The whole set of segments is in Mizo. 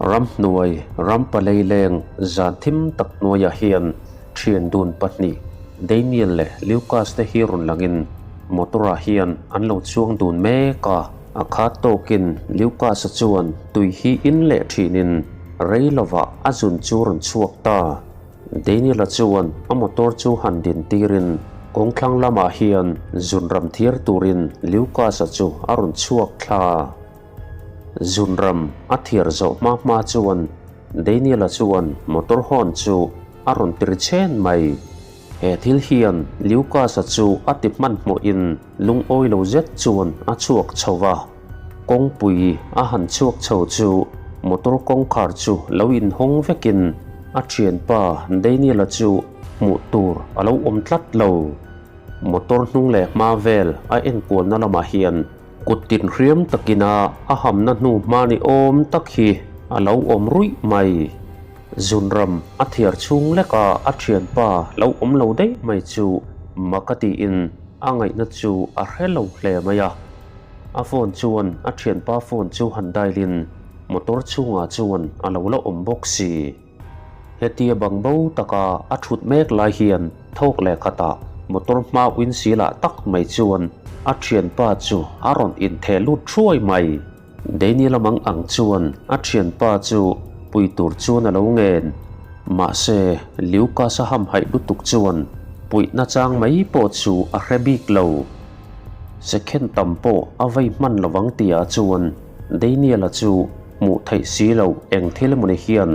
Ramhnuai rampaleileng zan thim tak hnuaiah hian thian dun pahnih Daniel leh Lucas te hi rawn langin motor-ah hian an lo chuang dun mek a. A khat tawkin Lucas-a chuan tui hi in leh thinin rei lovah a zun chu rawn chhuak ta. Daniel-a chuan a motor chu han din tirin kawngthlang lamah hian zun ram thiar turin Lucas-a chu a rawn chhuak thla. Zunram a thiar zawh hma hma chuan Daniel-a chuan motor horn chu a rawn tir chhen mai. He thil hian Lucas-a chu a ti hmanhmawhin lungawi lo zet chuan a chhuak chho va. Kawngpui a han chhuak chho chu motor kawngkhar chu lo inhawng vekin a thianpa Daniel-a chu hmuh tur a lo awm tlat lo. Motor hnung leh hma vel a enkualna lamah hian Kut tin hriam takina a hamna hnu hma ni awm tak hi a lo awm ruih mai. Zunram a thiar chhung leka a thianpa lo awm lo daih mai chu mak a tiin a ngaihna chu a hre lo hle mai a. A phone chuan a thianpa phone chu han dailin motor chhungah chuan a lo la awm bawk si. Hetia bang bo taka a thut mek lai hian thawk leh khatah motor hma windshield ah tak mai chuan a thianpa chu a rawn intheh lut thuai mai. Daniel a mang ang chuan a thianpa chu pui tur chuan a lo ngen. Mahse, Lucas a hamhaih lutuk chuan puihna chang mai pawh chu a hre bik lo. Second tam pawh a vei hman lovang tihah chuan Daniel-a chu hmuh theih si lo eng thil emawni hian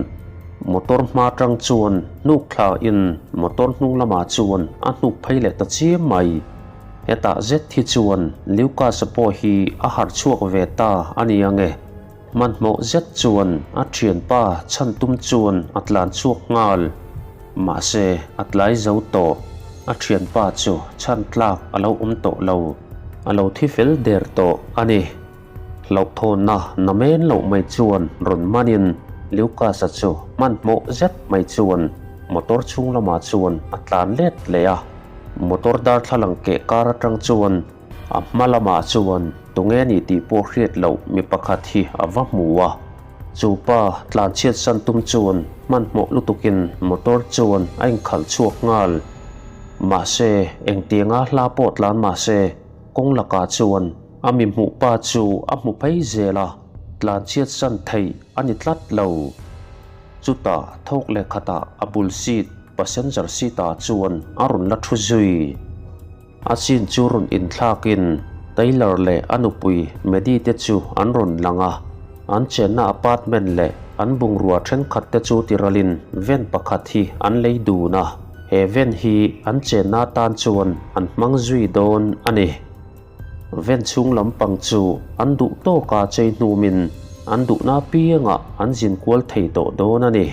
motor hma tang chuan hnuk thla in motor hnung lamah chuan a hnuk phei leh ta chiam mai. Hetah zet hi chuan Lucas-a pawh hi a harh chhuak ve ta a ni ange. Hmanhmawh zet chuan a thianpa chhan tum chuan a tlan chhuak nghal. Mahse a tlai zo tawh. A thianpa chu chhan tlak a lo awm tawh lo. A lo thi fel der tawh a ni. Hlauhthawnna namen loh mai chuan rawn manin Lucas-a chu hmanhmawh zet mai chuan motor chhung lamah chuan a tlan let leh a. Motor darthlalang keh kar atang chuan a hma lamah chuan tunge ni tih pawh hriat loh mi pakhat hi a va hmu a. Chu pa tlan chhiat san tum chuan hmanhmawh lutukin motor chuan a inkhalh chhuak nghal. Mahse, engtianga hla pawh tlan mahse kawng lakah chuan A mi hmuh pa chu a hmu phei zel a, tlanchhiat san theih a ni tlat lo. Chutah thawk leh khatah a bul seat, passenger seat ah chuan a rawn la thu zui. A scene chu rawn inthlakin Taylor leh a nupui Maddie te chu an rawn lang a, an chenna apartment leh an bungrua thenkhat te chu tiralin van pakhat hi an lei dun a, he van hi an chenna tan chuan an hmang zui dawn a ni. Ven chhung lampang chu an duh tawka chei hnumin an duhna piangah an zin kual thei tawh dawn a ni.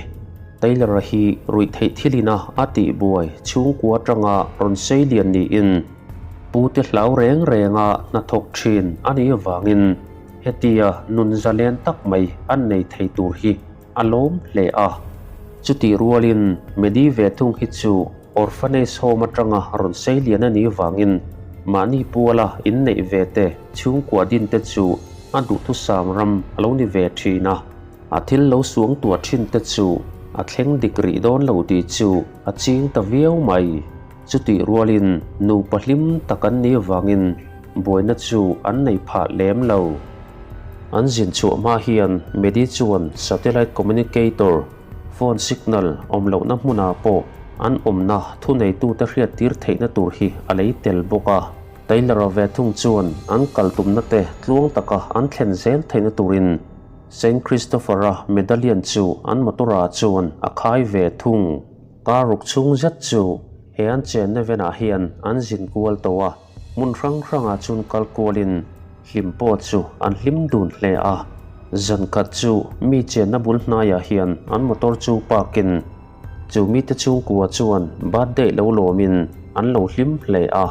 Taylor-a hi ruih theih thilina a tihbuai chhungkua atanga rawn sei lian niin pute hlau reng renga hnathawk thin a nih avangin hetia nun zalen tak mai an nei thei tur hi a lawm hle a. Chutih rualin Medi ve thung hi chu Orphanage home atanga rawn sei lian a nih vangin mahni puala inneih ve te chhungkua din te chu a duhthusam ram a lo ni ve thin a. A thil lo suang tuah thin te chu a thleng dik rih dawn lo tih chu a ching ta viau mai. Chutih rualin nupa hlim tak an nih vangin buaina chu an nei phah lem lo. An zin chhuah hma hian Medi chuan satellite communicator, phone signal, awm lohna hmunah pawh an awmna thuneitute hriattir theihna tur hi a lei tel bawk a. Taylor-a ve thung chuan an kal tumna te tluang taka an thlen zel theihna turin Saint Christopher-a medallion chu an motor-ah chuan a khai ve thung. Kar ruk chhung zet chu he an chenna venah hian an zin kual tawh a. Hmun hrang hrangah chuan kal kualin hlim pawh chu an hlim dun hle a. Zan khat chu mi chenna bul hnaiah hian an motor chu park-in chu mite chhungkua chuan birthday lo lawmin an lo hlim hle a.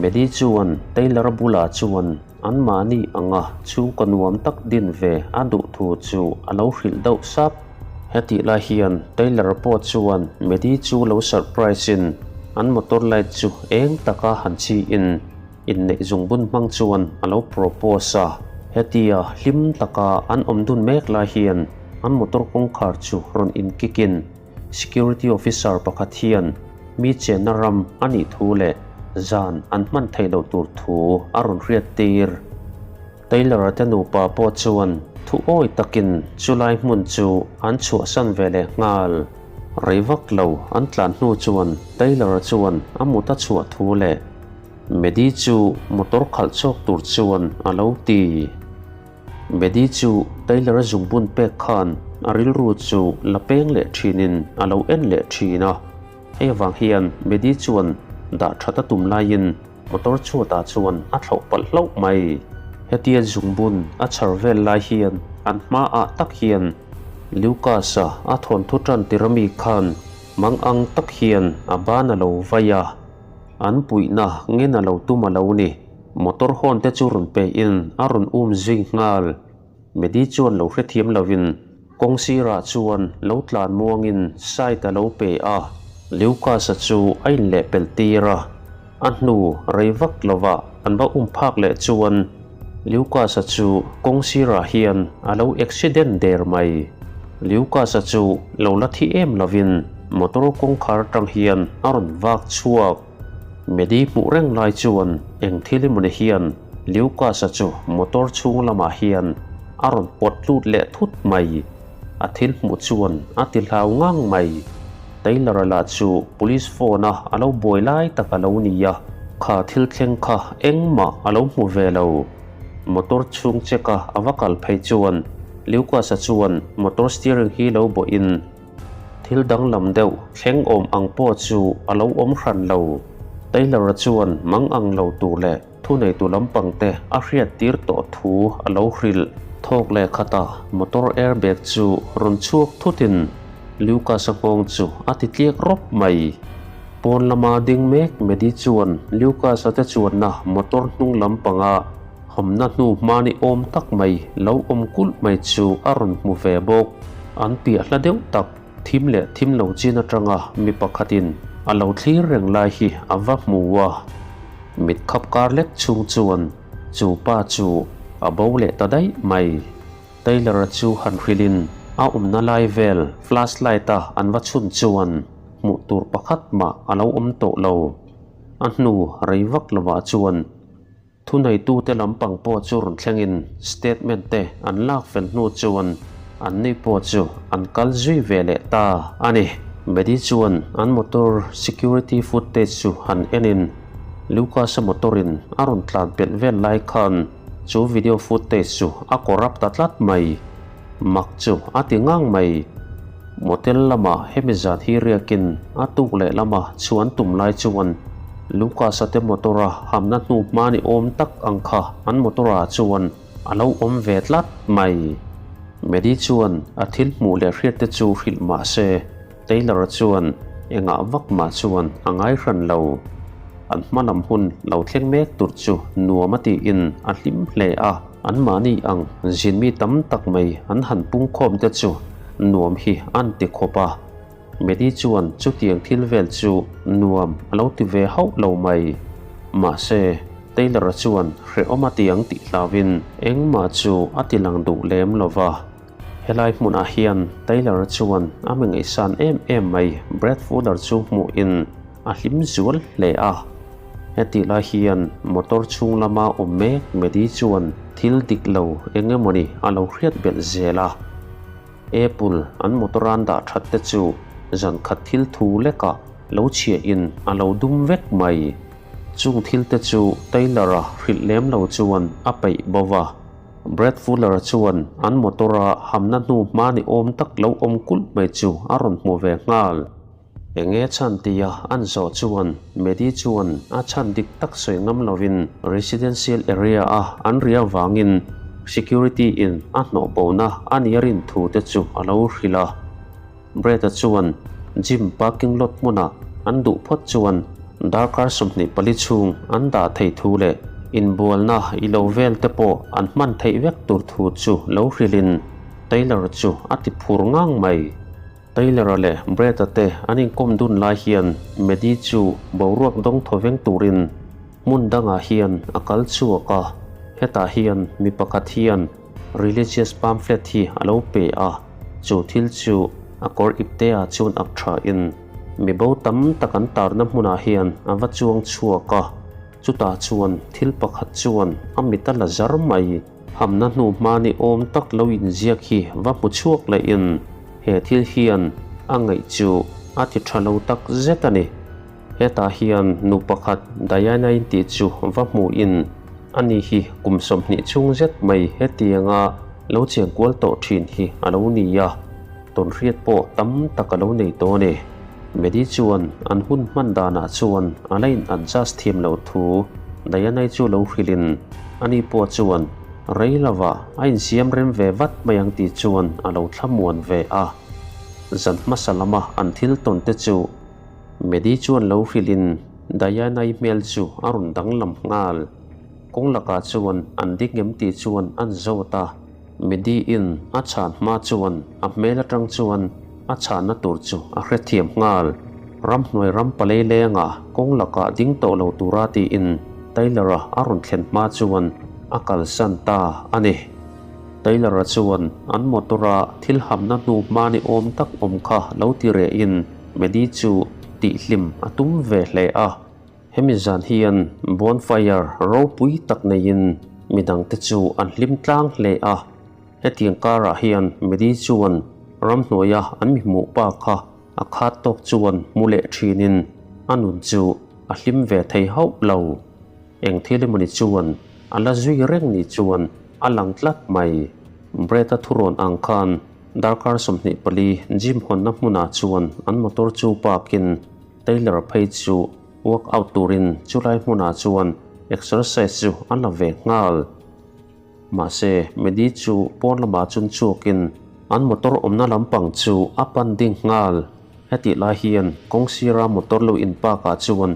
Medi chuan Taylor-a bulah chuan anmahni anga chhungkaw nuam tak din ve a duh thu chu a lo hrilh deuh sap. Hetih lai hian Taylor pawh chuan Medi chu lo surprise-in an motor light chu eng taka han chhiin inneih zungbun hmang chuan a lo propose a. Hetia hlim taka an awm dun mek lai hian an motor kawngkhar chu rawn inkikin security officer pakhat hian mi chenna ram a nih thu leh zan an hman theih loh tur thu a rawn hriat tir. Taylor-a te nupa pawh chuan thu awi takin chulai hmun chu an chhuahsan ve leh nghal. Rei vak lo an tlan hnu chuan Taylor-a chuan a mut a chhuah thu leh Maddie chu motor khalh chawk tur chuan a lo ti. Maddie chu Taylor-a zungbun pek khan a rilru chu la peng leh thinin a lo en leh thin a. Hei avang hian Maddie chuan dah that a tum laiin motor chhuatah chuan a thlauh palh hlauh mai. Hetia zungbun a chhar vel lai hian an hmaah tak hian Lucas-a a thawnthu tan tir ami khan mang ang tak hian a ban a lo vai a, an puihna ngen a lo tum a lo ni. Motor hawn te chu rawn pe in a rawn um zui nghal. Medi chuan lo hrethiam lovin kawng sirah chuan lo tlan muangin side a lo pe a. Lucas-a chu a inlehpelh tir a, a hnu rei vak lovah an va um phak leh chuan Lucas-a chu kawng sirah hian a lo accident der mai. Lucas-a chu lo la thi em lovin motor kawngkhar atang hian a rawn vak chhuak. Medi hmuh reng lai chuan eng thil emawni hian Lucas-a chu motor chhung lamah hian a rawn pawt lut leh thut mai. A thil hmuh chuan a ti hlau ngang mai. Taylor-a lah chu police phone-a a lo buai lai tak a lo ni a, kha thil thleng kha engmah a lo hmu ve lo. Motor chhung check-a a va kal phei chuan Lucas-a chuan motor steering hi lo bawhin Thil danglam deuh thleng awm ang pawh chu a lo awm hran lo. Taylor-a chuan mang ang lo tur leh thuneitu lampang te a hriat tir tawh thu a lo hrilh. Thawk leh khatah motor airbag chu rawn chhuak thutin Lucas-a nghawng chu a ti tliak rawp mai. Pawn lama ding mek Maddie chuan Lucas-a te chuanna motor hnung lampanga Hamna hnu hmani awm tak mai lo awm kulh mai chu a rawn hmu ve bawk. An piah hla deuh tak thim leh thim lo chin atanga mi pakhatin a lo thlir reng lai hi a va hmu a. Mit khap kar lek chhung chuan chu pa chu a bo leh ta daih mai. Taylor-a chu han hrilhin a awmna lai vel flashlight-a an va chhun chuan hmuh tur pakhat mah a lo awm tawh lo. A hnu rei vak lovah chuan Thuneitute lampang pawh chu rawn thlengin statement te an lak fel hnu chuan anni pawh chu an kal zui ve leh ta a ni. Medi chuan an motor security footage chu han enin Lucas-a motor-in a rawn tlan pelh vel lai khan chu video footage chu a corrupt ta tlat mai. Mak chu a ti ngang mai. Motel lama hemi zan hi riakin a tuk leh lama chhuan tum lai chuan Lucas-a te motor-a hamna hnu hma ni awm tak ang kha an motor-ah chuan a lo awm ve tlat mai. Maddie chuan a thil hmuh leh hriat te chu hrilh mah se Taylor-a chuan engah vak mah chuan a ngai hran lo. An hma lam hun lo thleng mek tur chu nuam a tiin a hlim hle a. Anmahni ang zin mi tam tak mai an han pungkhawm te chu nuam hi an ti khawp a. Medi chuan chutiang thil vel chu nuam a lo ti ve hauh lo mai. Mahse, Taylor-a chuan hrehawm a ti ang tih hlauhin engmah chu a ti lang duh lem lo va. Helai hmunah hian Taylor-a chuan a mi ngaihsan em em mai Brad Fuller chu hmuhin a hlim zual hle a. Hetih lai hian motor chhung lama awm mek Maddie chuan thil dik lo eng emawni a lo hriat belh zel a. Apple an motor an dah that te chu zan khat thil thu lekah lo chhiahin a lo dum vek mai. Chung thil te chu Taylor-a hrilh lem lo chuan a peih bo va. Brad Fuller-a chuan an motor-a hamna hnu hma ni awm tak lo awm kulh mai chu a rawn hmu ve nghal. Enge chhan tia an zawh chuan Medi chuan a chhan dik tak sawi ngam lovin residential area a an ri avangin security in a hnawh bona a nia rin thu te chu a lo hrilh a. Brad-a chuan gym parking lot hmunah an duh phawt chuan darkar 24 chhung an dah thei thu leh inbualna i lo vel te pawh an hman theih vek tur thu chu lo hrilhin Taylor chu a ti phur ngang mai. Taylor-a leh Brett-a te an inkawm dun lai hian Maddie chu boruak dawng thaw veng turin hmun dangah hian a kal chhuak a. Hetah hian mi pakhat hian religious pamphlet hi a lo pe a. Chu thil chu a kawr ipte ah chuan ak tha in mi bo tam tak an tarna hmunah hian a va chuang chhuak a, chutah chuan thil pakhat chuan a mit a la zar mai. Hamna hnu hma ni awm tak lo inziak hi va hmu chhuak leh in he thil hian a ngaih chu a ti tha lo tak zet a ni. Hetah hian nu pakhat Diana-i tih chu va hmu in ani hi kum 20 chhung zet mai hetianga lo chian kual tawh thin hi a lo ni a, tawnhriat pawh tam tak a lo nei tawh a ni. Medi chuan an hun hman danah chuan a la in adjust thiam loh thu Diana-i chu lo hrilh in ani pawh chuan rei lovah a insiam rem ve vat mai ang tih chuan a lo thlamuan ve a. Zan hmasa lama an thil tawn te chu Medi chuan lo hrilh in Diana-i hmel chu a rawn danglam nghal. Kawng lakah chuan an dik ngem tih chuan an zawt a. Medi-in a chhan hma chuan a hmel atang chuan a chhanna tur chu a hrethiam nghal. Ramhnuai ram palei lenga kawng lakah ding tawh lo tura tiin Taylor-a a rawn thlen hma chuan a kalsan ta a ni. Taylor-a chuan an motor-a thil hamna hnu hma ni awm tak awm kha lo ti rehin Medi chu tihhlim a tum ve hle a. Hemi zan hian bonfire ropui tak neiin midangte chu an hlim tlang hle a. Hetiang karah hian Medi chuan ramhnuaia an mi hmuh pa kha a khat tawk chuan hmu leh thinin a nun chu a hlim ve thei hauh lo. Eng thil emawni chuan a la zui reng ni chuan a lang tlat mai. Brett-a thurawn ang khan darkar 24 gym hawnna hmunah chuan an motor chu park-in Taylor phei chu workout turin chulai hmunah chuan exercise chu a la ve nghal. Mahse, Medi chu pawn lamah chun chhuakin an motor awmna lampang chu a pan ding nghal. Hetih lai hian kawng sira motor lo in park ah chuan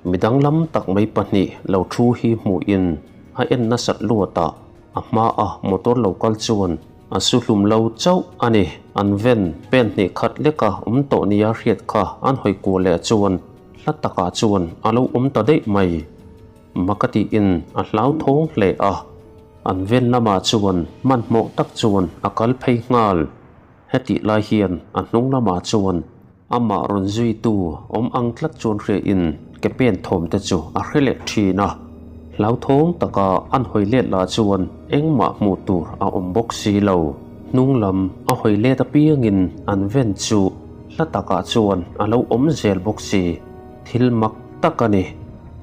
midang lam tak mai pahnih lo thu hi hmuhin a en nasat luat a, a hmaa motor lo kal chuan A su hlum lo chauh a ni. An ven pen hnih khat leka awm tawh nia hriat kha an hawi kual leh chuan hla takah chuan a lo awm ta daih mai. Maka tiin a hlauthawng hle a. An ven lamah chuan hmanhmawh tak chuan a kal phei nghal. Hetih lai hian a hnung lamah chuan amah rawn zuitu awm ang tlat chuan hriain ke pen thawm te chu a hre leh thin a. Hlauthawng taka an hawi let lah chuan engmah hmuh tur a awm bawk si lo. Hnung lam a hawi let apiangin an ven chu hla takah chuan a lo awm zel bawk si. Thil mak tak a ni.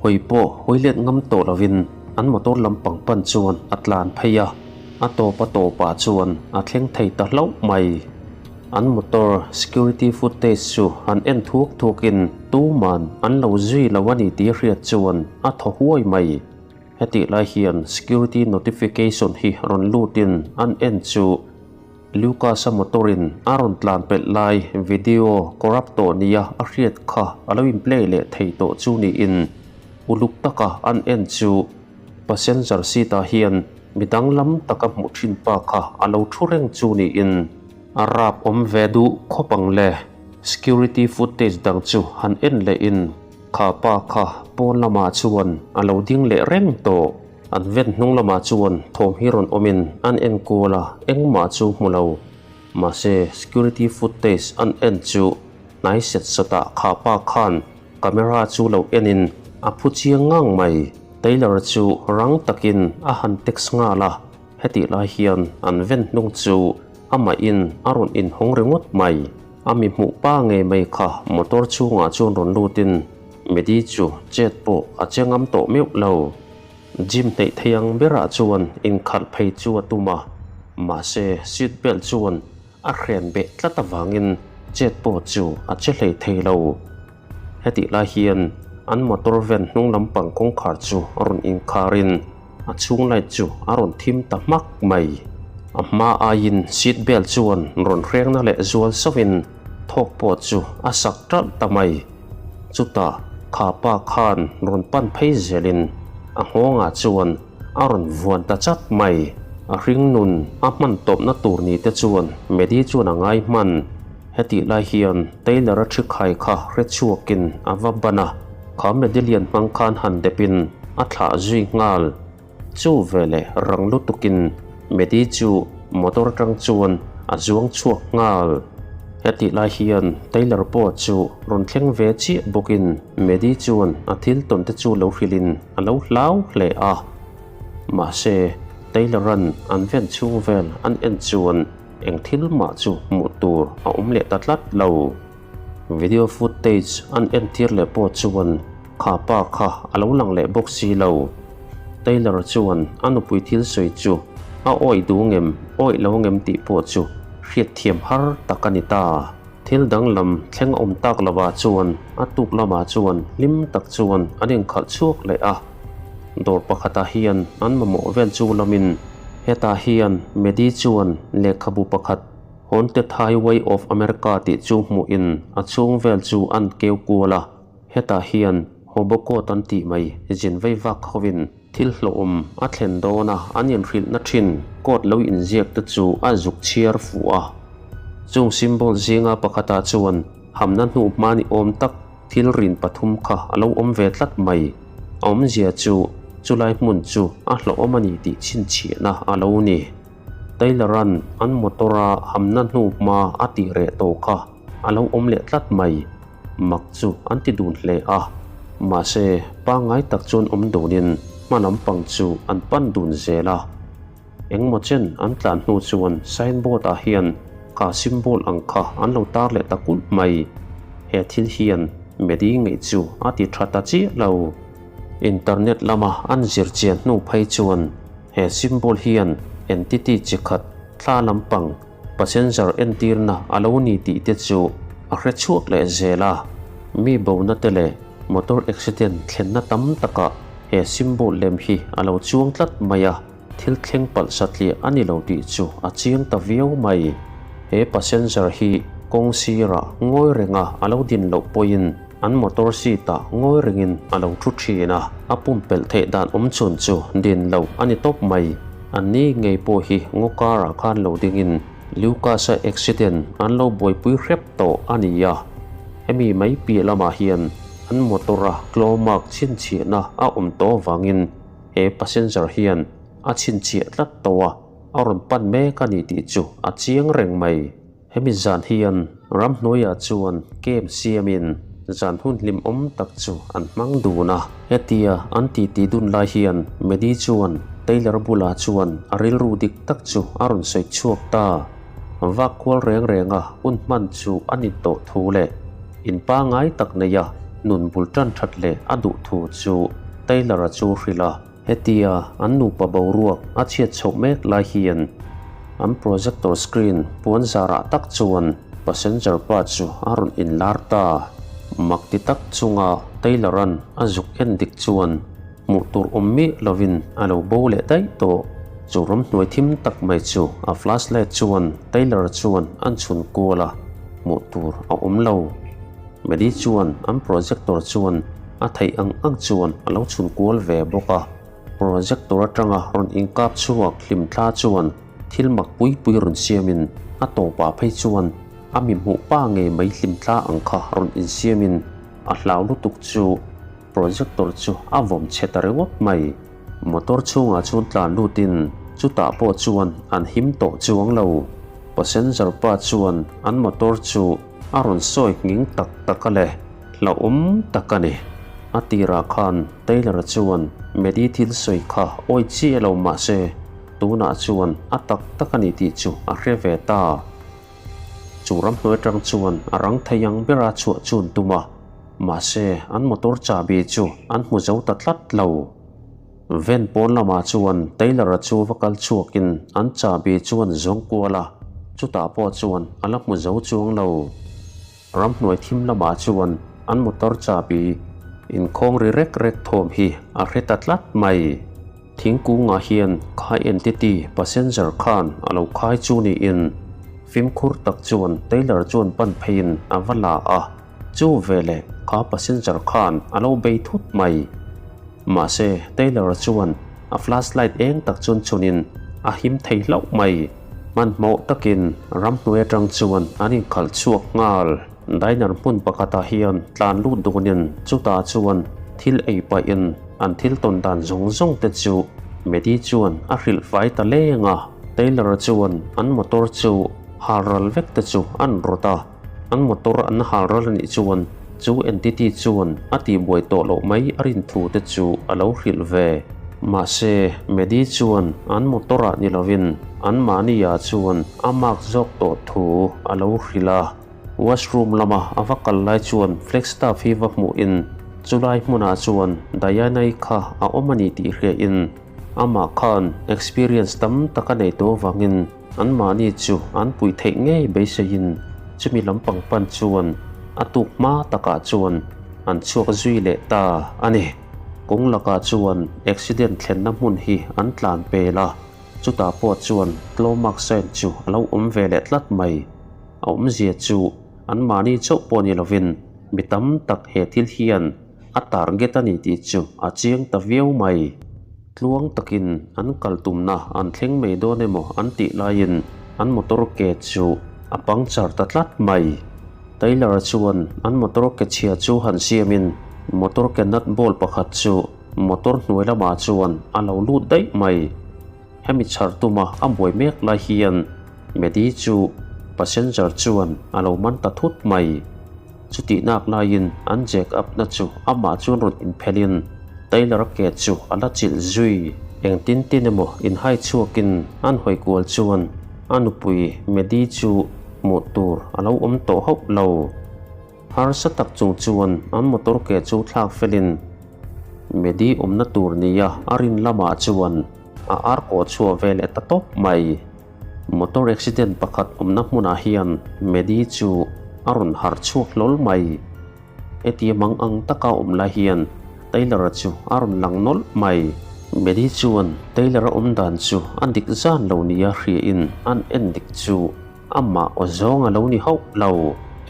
Hawi pawh hawi let ngam tawh lovin an motor lampang pan chuan a tlan phei a. A tawp a tawpah chuan a thleng thei ta hlauh mai. An motor security footage chu han en thuak thuakin tuman an lo zui lo a ni tih hriat chuan a thaw huai mai. Hetih lai hian security notification hi rawn lutin an en chu Lucas-a motor-in a rawn tlan pelh lai video corrupt tawh nia a hriat kha a lo in play leh thei tawh chu niin uluk taka an en chu Passenger seat ah hian mi danglam taka hmuh thin pa kha a lo thu reng chu niin a rap awm ve duh khawp ang le. Security footage dang chu han en leh in kha pa kha pawn lamah chuan a lo ding leh reng tawh. An ven hnung lamah chuan thawm hi rawn awm in an en kual a, engmah chu hmu lo. Mahse security footage an en chu hnai set sawtah kha pa khan Camera chu lo en in a phu chiang ngang mai. Taylor chu rang takin a han text nghal a, hetih lai hian an ven hnung chu amah in a rawn inhawng ringawt mai. A mi hmuh pa ngei mai kha motor chhungah chuan rawn lut in Medi chu chet pawh a che ngam tawh meuh lo. Gym hneih thei ang berah chuan inkhalh phei chu a tum a, mahse seat belt chuan A hren beh tlat avangin chet pawh chu a che hlei thei lo. Hetih lai hian an motor van hnung lampang kawngkhar chu a rawn inkharin a chhung light chu a rawn thim ta hmak mai. A hma aiin seat belt chuan rawn hrengna leh zual sauhin thawk pawh chu a sak ṭalh ta mai. Chutah kha pa khan rawn pan phei zelin a nghawngah chuan A rawn vuan ta chat mai. A hring nun a hman tawpna tur ni te chuan Medi chuan a ngai hman. Hetih lai hian Taylor-a thi khai kha hre chhuakin a va ban a, kha medallion hmang khan han depin a thlah zui nghal. Chu veleh rang lutukin Medi chu motor atang chuan a zuang chhuak nghal. Hetih lai hian Taylor pawh chu rawn thleng ve chiah bawkin Maddie chuan a thil tawn te chu lo hrilhin a lo hlau hle a. Mahse, Taylor-a'n an ven chhung vel an en chuan eng thil mah chu hmuh tur a awm leh ta tlat lo. Video footage an entir leh pawh chuan kha pa kha a lo lang leh bawk si lo. Taylor chuan a nupui thil sawi chu a awih duh ngem, awih lo ngem tih pawh chu hriatthiam har tak a ni ta. Thil danglam thleng a awm tak lovah chuan a tuk lamah chuan hlim tak chuan an inkhalh chhuak leh a. Dawr pakhatah hian an mamawh vel chu lamin hetah hian Maddie chuan lehkhabu pakhat Haunted Highway of America tih chu hmuhin a chhung vel chu an keu kual a, hetah hian Hobocot an tih mai zin vei vak hovin thil hlawhawm a thlen dawn a an inhrilhna thin coat lo inziak te chu a zuk chhiar fuh a. Chung symbol zinga pakhatah chuan hamna hnuh hma ni awm tak thil rin pathum kha a lo awm ve tlat mai. A awmzia chu chulai hmun chu a hlawhawm a ni tih chhinchhiahna a lo ni. Taylor-a'n an motor-a hamna hnu hma a tih reh tawh kha a lo awm leh tlat mai. Mak chu an ti dun hle a. Mahse, pangngai tak chuan awm dunin hma lampang chu an pan dun zel a. Engmaw chen an tlan hnu chuan signboard-ah hian kha symbol ang kha an lo tar leh ta kulh mai. He thil hian Maddie ngaih chu a ti tha ta chiah lo. Internet lama an zir chian hnu phei chuan He symbol hian entity chi khat thla lampang passenger entirna a lo ni tih te chu a hre chhuak leh zel a. Mi bona te leh motor accident thlenna tam takah he symbol lem hi a lo chuang tlat mai a, thil thleng palh satliah a ni lo tih chu a chiang ta viau mai. He passenger hi kawng sirah ngawi renga a lo din loh pawhin An motor seat ah ngawi rengin a lo thu thin a, a pumpelh theih dan awm chhun chu din loh a ni tawp mai. An ni ngei pawh hi ngaw karah khan lo dingin Lucas-a accident an lo buaipui hrep tawh a ni a. Hemi mai piah lamah hian an motor-a claw mark chhinchhiahna a awm tawh avangin he passenger hian a chhinchhiah tlat tawh a, a rawn pan mek a ni tih chu a chiang reng mai. Hemi zan hian ramhnuaiah chuan camp siamin zan hun hlimawm tak chu an hmang dun a. Hetia an titi dun lai hian Maddie chuan Taylor bulah chuan a rilru dik tak chu a rawn sawi chhuak ta. Vak kual reng renga hun hman chu a ni tawh thu leh in pangngai tak neia nun bul tan that leh a duh thu chu Taylor-a chu hrilh a. Hetia an nupa boruak a chhiat chhoh mek lai hian an projector screen puan zarah tak chuan passenger pa chu a rawn inlar ta. Mak ti tak chunga Taylor-a'n a zuk en dik chuan hmuh tur awm miah lovin a lo bo leh daih tawh. Chu ramhnuai thim tak mai chu a flashlight chuan Taylor chuan an chhun kual a, hmuh tur a awm lo. Mary chuan an projector chuan a theih ang ang chuan a lo chhun kual ve bawk a. Projector atanga rawn inkap chhuak hlimthla chuan thil mak pui pui rawn siamin a tawpah phei chuan a mi hmuh pa ngei mai hlimthla ang kha rawn insiamin a hlau lutuk chu projector chu a vawm chhe ta ringawt mai. Motor chhungah chuan tlan lutin chutah pawh chuan an him tawh chuang lo. Passenger pa chuan an motor chu A rawn sawi nghing tak tak a le, hlauhawm tak a ni. A tirah khan Taylor-a chuan Maddie thil sawi kha awi chiah lo mah se, tunah chuan a tak tak a ni tih chu a hre ve ta. Chu ramhnuai atang chuan a rang thei ang bera chhuah chun tum a, mahse an motor chahbi chu an hmu zo ta tlat lo. Van pawn lamah chuan Taylor-a chu va kal chhuakin an chahbi chuan zawng kual a, chutah pawh chuan a la hmu zo chuang lo. Ramhnuai thim lamah chuan an motor chahbi inkhawng ri rek rek thawm hi a hre ta tlat mai. Thingkungah hian khai entity passenger khan a lo khai chu niin fimkhur tak chuan Taylor chuan pan pheiin a va la a. Chu veleh kha passenger khan a lo bei thut mai. Mahse, Taylor-a chuan a flashlight eng tak chun chunin a him thei hlauh mai. Hmanhmawh takin ramhnuai atang chuan an inkhalh chhuak nghal. Diner hmun pakhatah hian tlan lut dunin chutah chuan thil ei pahin an thil tawn dan zawng zawng te chu Maddie chuan a hrilh fai ta leng a. Taylor-a chuan an motor chu. Halral vek te chu an rawt a, an motor an halral a nih chuan chu entity chuan a tihbuai tawh loh mai a rin thu te chu a lo hrilh ve. Mahse, Maddie chuan an motor ah ni lovin anmahni ah chuan a mark zawk tawh thu a lo hrilh a. Washroom lama a va kal lai chuan Flagstaff hi va hmuhin chulai hmunah chuan Diana-i kha a awm a ni tih hriain amah khan experience tam tak a nei tawh avangin anmahni chu an puih theih ngei beiseiin chumi lampang pan chuan a tuk hma takah chuan an chhuak zui leh ta a ni. Kawng lakah chuan accident thlenna hmun hi an tlan pel a, chutah pawh chuan Tlawmak sign chu a lo awm ve leh tlat mai. A awmzia chu anmahni chauh pawh ni lovin mi tam tak he thil hian a target a ni tih chu a chiang ta viau mai. Tluang takin an kal tumna an thleng mai dawn emaw an tih laiin an motor ke chu a puncture ta tlat mai. Taylor chuan an motor ke chhia chu han siamin motor ke nut bolt pakhat chu motor hnuai lamah chuan a lo lut daih mai. Hemi chhar tuma a buai mek lai hian Medi chu passenger chuan a lo man ta thut mai. Chutih nak laiin an jack up na chu amah chuan rawn inphelhin Taylor-a ke chu a la chilh zui. Engtin tin emaw inhai chhuakin an hawi kual chuan a nupui Medi chu hmuh tur a lo awm tawh hauh lo. Harsa tak chung chuan an motor ke chu thlak felin Medi awmna tur nia a rin lamah chuan a ar kawh chhuah ve leh ta tawp mai. Motor accident pakhat awmna hmunah hian Medi chu a rawn harh chhuak hlawl mai. Hetia mang ang taka awm lai hian Taylor-a chu a rawn lang nawlh mai. Medi chuan Taylor-a awm dan chu a dik zan lo nia hriain an en dik chu Amah aw zawng a lo ni hauh lo.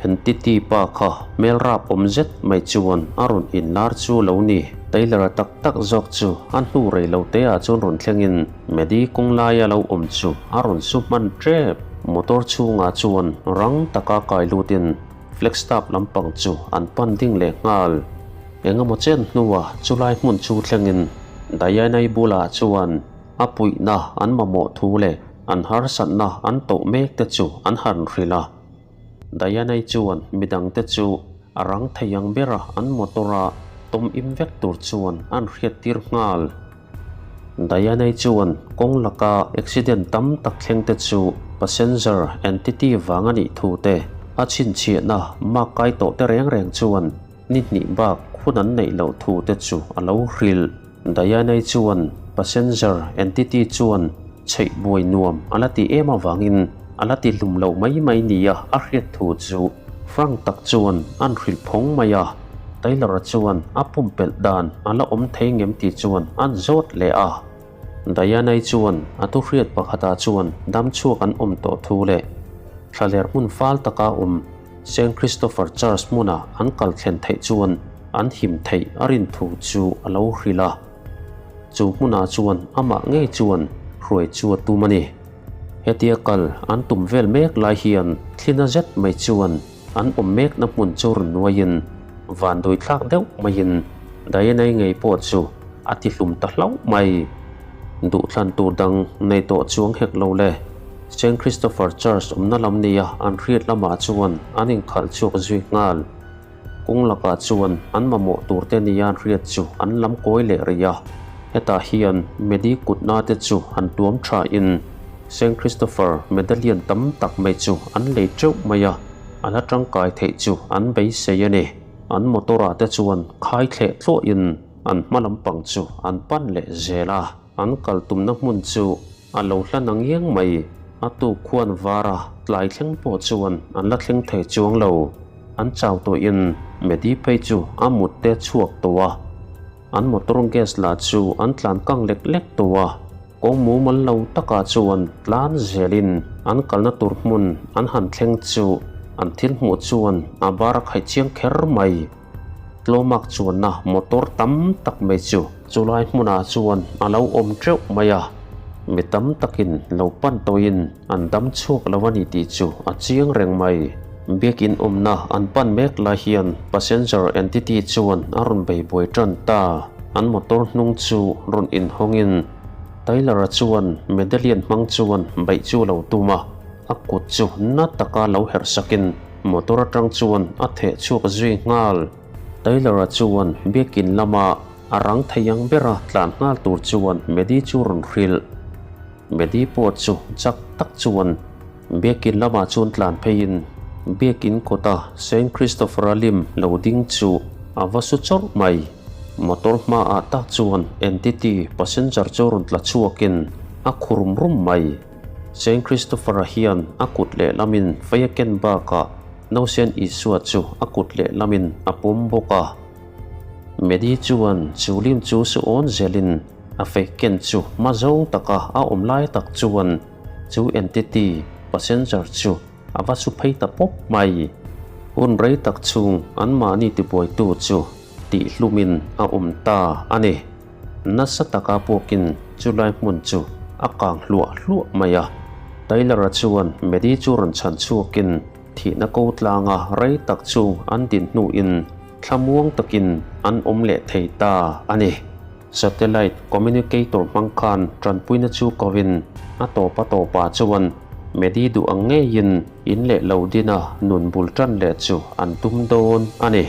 Entity pa kha hmel rap awm zet mai chuan a rawn inlar chu lo ni. Taylor-a tak tak zawk chu a hnu rei lo te ah chuan rawn thlengin Maddie kawng laia lo awm chu a rawn su hman tep. Motor chhungah chuan rang taka kai lutin Flagstaff lampang chu an pan ding leh nghal. Engemaw chen hnuah chulai hmun chu thlengin Diana-i bulah chuan A puihna an mamawh thu leh an harsatna an tawh mek te chu an han hrilh a. Diana-i chuan midangte chu a rang thei ang bera an motor-a tawm im vek tur chuan an hriattir nghal. Diana-i chuan kawng laka accident tam tak thleng te chu passenger entity vang a nih thu te, a chhinchhiahna mark kai tawh te reng reng chuan Ni hnih bak hun an neih loh thu te chu a lo hrilh. Diana-i chuan passenger entity chuan chheih buai nuam a la ti em avangin a la ti hlum lo mai mai nia a hriat thu chu Frank tak chuan an hrilh phawng mai a. Taylor-a chuan a pumpelh dan a la awm thei ngem tih chuan an zawt leh a. Diana-i chuan a thuhriat pakhatah chuan dam chhuak an awm tawh thu leh thlaler hmun fal taka awm Saint Christopher Church hmuna an kal thlen theih chuan an him theih a rin thu chu a lo hrilh a. Chu hmunah chuan amah ngei chuan hruai chu a tum a ni. Hetia kal an tum vel mek lai hian thlina zet mai chuan an awm mekna hmun chu rawn nuaiin vanduai thlak deuh maiin Diana-i ngei pawh chu a ti hlum ta hlauh mai. Duhthlan tur dang nei tawh chuang hek lo le. Saint Christopher Church awmna lam nia an hriat lamah chuan an inkhalh chhuak zui nghal. Kawng lakah chuan an mamawh turte nia an hriat chu an lam kawi leh rih a. Hetah hian Medi kutna te chu han tuam thain Saint Christopher medallion tam tak mai chu an lei teuh mai a, a la tangkai theih chu an beisei a ni. An motor ah te chuan khai thleh tluahin an hma lampang chu an pan leh zel a, an kal tumna hmun chu a lo hlan ang iang mai. A tuk khuan vara tlai thleng pawh chuan an la thleng thei chuang lo. An chau tawhin Medi phei chu a mut te chhuak tawh a, an motor gas lah chu an tlan kang lek lek tawh a. Kawng mumal lo takah chuan tlan zelin an kalna tur hmun an han thleng chu an thil hmuh chuan a bar a khaih chiang kher mai. Tlawmak chuanna motor tam tak mai chu chulai hmunah chuan a lo awm teuh mai a, mi tam takin lo pan tawhin an dam chhuak lo a ni tih chu a chiang reng mai. Biakin awmna an pan mek lai hian passenger entity chuan a rawn bei buai tan ta. An motor hnung chu rawn inhawngin Taylor-a chuan medallion hmang chuan baih chu a lo tum a. a kut chu na taka lo herh sakin motor atang chuan a theh chhuak zui nghal. Taylor-a chuan biakin lama a rang thei ang bera tlan nghal tur chuan Maddie chu rawn hrilh. Maddie pawh chu chak tak chuan biakin lamah chuan tlan pheiin biakin kawta Saint Christopher-a lim lo ding chu a va su chawrh mai. Motor hmaah tak chuan Entity passenger chu rawn tla chhuakin a khu rum rum mai. Saint Christopher-a hian a kut lehlamin fei a ken bakah Nausen Isua chu a kut lehlamin a pawm bawk a. Medi chuan chu lim chu su awn zelin a fei ken chu hma zawng taka a awm lai tak chuan chu entity passenger chu a va su phei ta pawp mai. Hun rei tak chhung anmahni tibuaitu chu tihhlumin a awm ta a ni. Nasa taka puakin chulai hmun chu a kang hluah hluah mai a. Taylor-a chuan Maddie chu rawn chhan chhuakin thihna ko tlanga rei tak chung an din hnuin thlamuang takin an awm leh thei ta a ni. Satellite communicator hmang khan tanpuina chu kovin a tawpa tawpah chuan Maddie duh ang ngeiin in leh lo dina nun bul tan leh chu an tum dawn a ni.